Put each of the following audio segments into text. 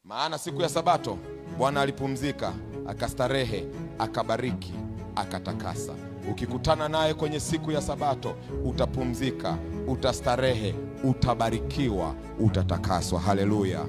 Maana siku ya Sabato Bwana alipumzika, akastarehe, akabariki, akatakasa. Ukikutana naye kwenye siku ya Sabato utapumzika, utastarehe, utabarikiwa, utatakaswa. Haleluya!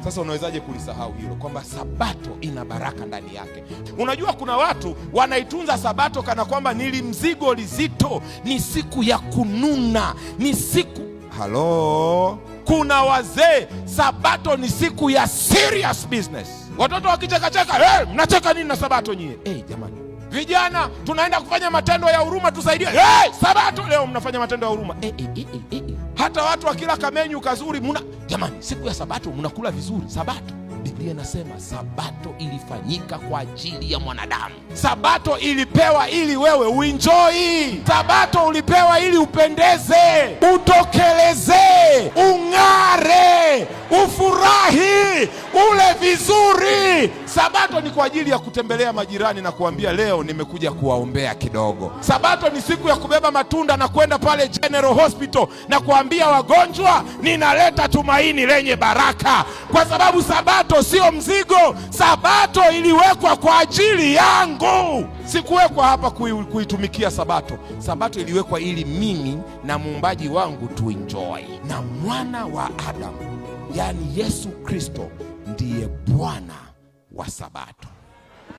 Sasa unawezaje kulisahau hilo kwamba Sabato ina baraka ndani yake? Unajua, kuna watu wanaitunza Sabato kana kwamba ni mzigo lizito, ni siku ya kununa, ni siku halo. Kuna wazee, Sabato ni siku ya serious business. Watoto wakichekacheka, hey, mnacheka nini na Sabato nyie? Hey, jamani, vijana tunaenda kufanya matendo ya huruma, tusaidie. Hey, Sabato leo mnafanya matendo ya huruma. Hey, hey, hey, hey, hey. Hata watu wakila kamenyu kazuri muna, jamani, siku ya Sabato mnakula vizuri. Sabato, Biblia inasema Sabato ilifanyika kwa ajili ya mwanadamu. Sabato ilipewa ili wewe uenjoy. Sabato ulipewa ili upendeze, utokelezee, ung'are, ufurahi, ule vizuri. Sabato ni kwa ajili ya kutembelea majirani na kuambia leo nimekuja kuwaombea kidogo. Sabato ni siku ya kubeba matunda na kwenda pale General Hospital na kuambia wagonjwa ninaleta tumaini lenye baraka, kwa sababu Sabato sio mzigo. Sabato iliwekwa kwa ajili yangu, sikuwekwa hapa kuitumikia Sabato. Sabato iliwekwa ili mimi na muumbaji wangu tuenjoy, na mwana wa Adamu, yaani Yesu Kristo, ndiye Bwana wa Sabato.